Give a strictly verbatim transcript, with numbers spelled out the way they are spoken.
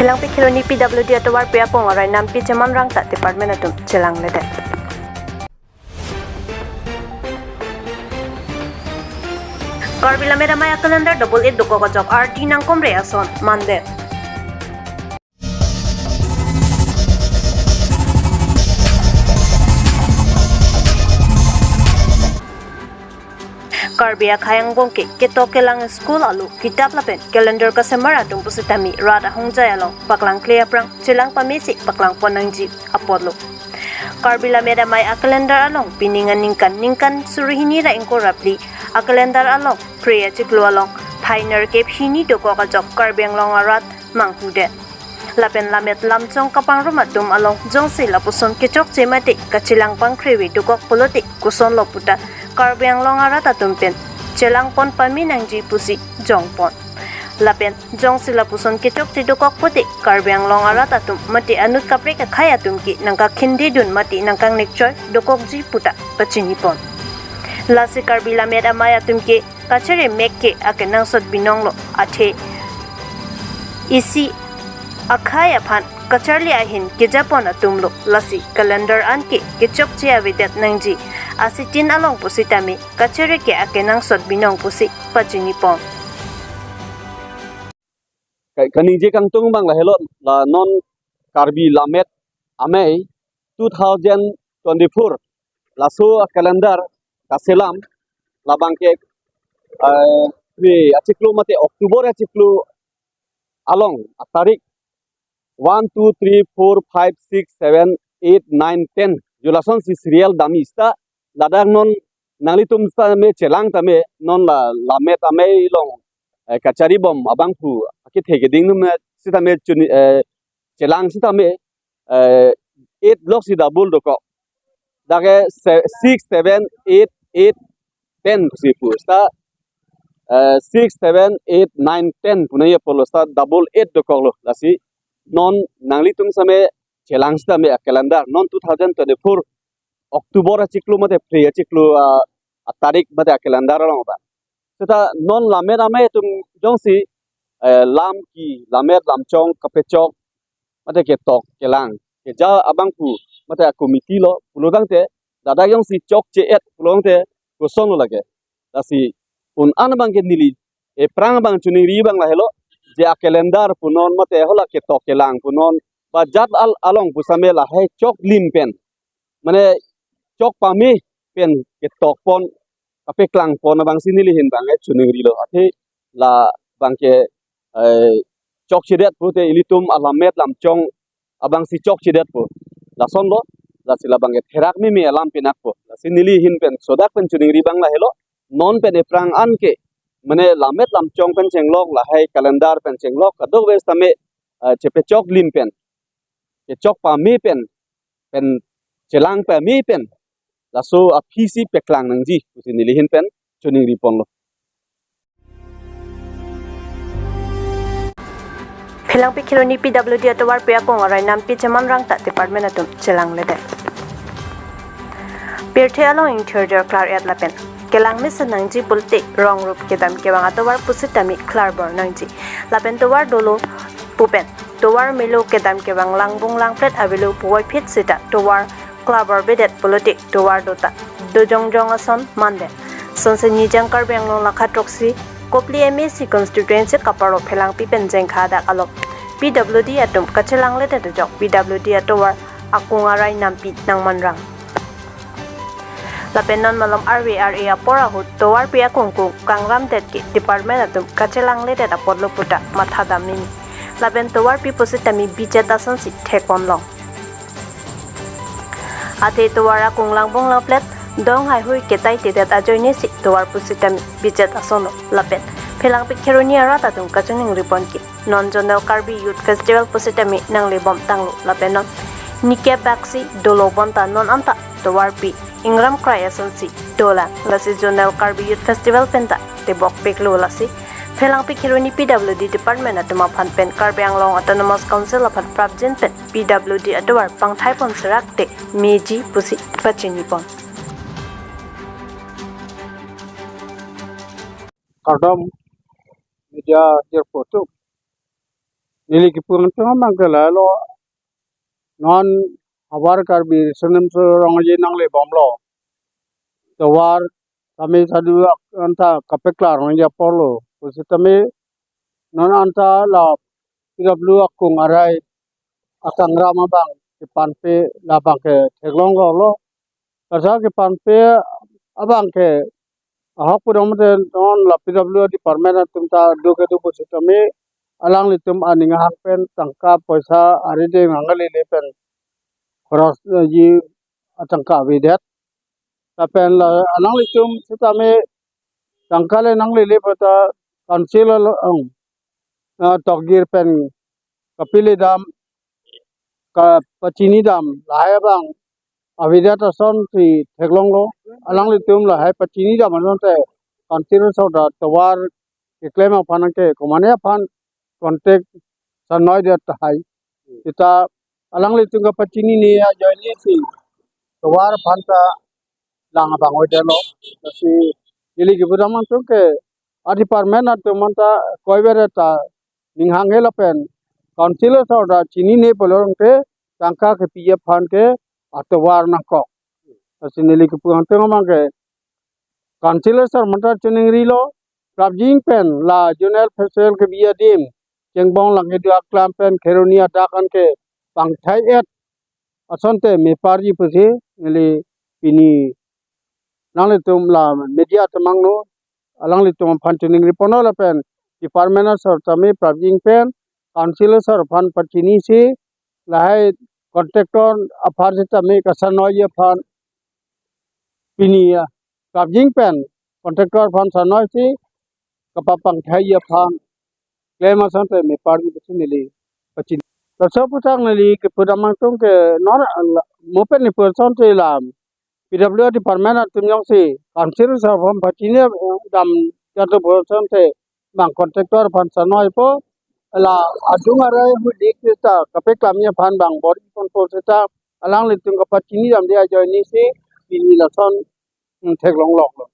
Phelangpi Kheroni P W D atovarpi akung arai nampi chemanrang ta department atum chelangledet. Karbi Lammet Amei a-calendar double eight dokok ajok ardi nangkomre ason mandet. Karbi akhei angbong ke ketok kelang school alo kitap lapen calendar kasemar atum pusitame rat ahongjai along paklangkle aphrang chelang pamesi paklangpon nangji apotlo. Karbi Lammet Amei a-calendar along pining aningkan ningkan suri hini ra ingkoi ra phli a-calendar along phre achiklo along phai nerkep hini dokok ajok Karbi Anglong arat manghudet. Lapen lammet lamchong kapangrum atum along jongsi lapuson kechokche mate kachelang pangkrevi dokok pulote kosonlo puta Karbi Anglong arat atum pen chelangpon pame nangji pusi jongpon. Lapen jongsi lapuson kechokche dokok pulote Karbi Anglong arat atum mate anut kaprek akhei atum ke nangkakhindedun mate nangkangnek choi dokokji puta pachinipon. Lasi Karbi Lammet Amei atum ke kachere mek ke akenangsot binonglo, athe isi akhei aphan kacharli ahin kejapon atumlo. Lasi calendar an ke kechokche avedet nangji asitin along pusitame kachere ke akenangsot binong pusi pachinipon. Ka-, kaningje kangtung abang lahelo, la non Karbi Lammet Amei two thousand twenty-four laso a-calendar kaselam labang ke, eh, May achiklo mate October achiklo along atarik one, two, three, four, five, six, seven, eight, nine, ten jo lasonsi serial dam-i seta ladak non nanglitum sitame chelang tame non la Lammet Amei along, eh, kacharibom abangphu akethe keding atum sitame chuni, eh, chelang sitame, eh, eight loksi double dokok. Dak ke se-, six, seven, eight, eight, ten pusi pu. Seta, eh, six, seven, eight, nine, ten pu nangji apotlo, seta double eight dokoklo. Lasi non nanglitum sitame chelang sitame a-calendar non two thousand twenty-four October achiklo mate phre achiklo, ah, atarik mate a-calendar along ba. Seta non Lammet Amei atum jongsi, eh, lam ki, lammet lamchong kapechok mate ketok kelang keja abangphu mate a-committee lo pulotangte, ladak jongsi chokche-et pulotangte kosonlo lake. Lasi un-an abang ke neli ephrang abang choningri abang lahelo, je a-calendar punon mate hala ketok kelang punon ba jat al-, along pusitame lahai choklim pen, mane chok pame pen ketokpon kapeklangpon abangsi neli ahin abang ke choningrilo. Athe labang ke, eh, chokchedet pulote ilitum alammet lamchong abangsi chokchedetpo. Lasonlo, lasi labang ke therak meme alam pinakpo. Lasi neli ahin pen sodak pen choningri abang lahelo, non pen ephrang an ke, mane lammet lamchong pen chenglok, lahai calendar pen chenglok, kadokave sitame, eh, chepechoklim pen, kechok pame pen, pen chelang pame pen laso aphisi peklang nangji pusi neli ahin pen choningriponlo. Phelangpi Kheroni P W D atovarpi akung arai nampi chemanrang ta department atum chelangledet. Pirthe along ingthirjor klar-et lapen kelang mesen nangji pulote rong rup kedam kevang atovar pusitame klarbor nangji. Lapen tovar dolo pu pen tovar melo kedam kevang langbung langplet avelo puvoiphit seta tovar klarbor-bedet pulote tovar dota dojongjong ason mandet. Sonse Nijang Karbi Anglong lakha throksi Kopili M A C constituency kaparo Phelangpi pen Jengkha adak along P W D atum kachelangledet ajok P W D atovar akung arai nampi nangmanrang. Lapen non malom arve ar-e apor ahut tovarpi akung kung kangramdet ke department atum kachelangledet apotlo puta mathadam meme. Lapen tovarpi pusitame bijet asonsi thekponlong. Athe tovar akung langbung langplet dong haihui ketaithedet ajoinesi tovar pusitame bijet asonlo. Lapen Phelangpi Kheroni arat atum kachoningriponke non Zonal Karbi Youth Festival pusitame nanglebom tanglo lapen non nikep baksi dolo bonta non anta tovarpi ingram krai asonsi dolang. Lasi Zonal Karbi Youth Festival penta tebokpiklo, lasi Phelangpi Kheroni P W D department atum aphan pen Karbi Anglong Autonomous Council aphan prapjin pen P W D atovar pangthaipon serak te meji pusi pachinipon. Kardom media jirpo atum. Neli kipu angtung abang ke lahelo, non havar Karbi Riso Nimso Rong Aje nanglebomlo. Tovar tame sadu ak-, anta kapeklang aporlo. Pusitame non anta la P W akung arai akangram abang kepanpe labang ke theklongloklo. Kasa kepanpe abang ke ahok pudam te non la P W department atum ta do kedo pusitame alanglitum aning hang pen tangka poisa arideng nanglele pen khoros, eh, ji atangka avedet. Lapen la alanglitum sitame tangka le nanglele pata council along, ah, tokgir pen kapili dam, kapachini dam lahai abang avedet asonsi theklonglo. Alanglitum lahai pachini dam asonte council asor ta tovar keklem aphan ke komane aphan contact sannoi det tahai. Seta alanglitum kapachinine ajoinesi tovar aphan ta lang abang oidetlo. Lasi neli kipu angtung ke a department atum anta koiver ta ning hanghe lapen council asor ta chinine pulo tangte tangka kepi aphan ke atovar nangkok. Lasi neli kipu angtung abang ke council asor manta chiningrilo, prapjin pen la Zonal Festival kebi adim chengbong lang kedo aklam pen Kheroni adak an ke pangthai-et asonte meparji pusi neli pini nanglitum la media atum angno alanglitum aphan chiningri ponlo lapen department asor tame prapjin pen council asor aphan pachinisi lahai contractor aphan sitame kasannoi aphan pini ya prapjin pen contractor aphan sannoisi kapapangthai aphan klem asonte meparji pusi neli pachini. Laso aputhak neli kipu angtung ke non mo pen ni person te lam P W department atum jongsi council asor aphan pachini dam jatu person te bang contractor aphan sannoipo, la adung arai hudik seta kapeklamji aphan bang bor-iponpo seta alanglitum kapachini damde ajoinesi pini lason, hmm, theklongloklo.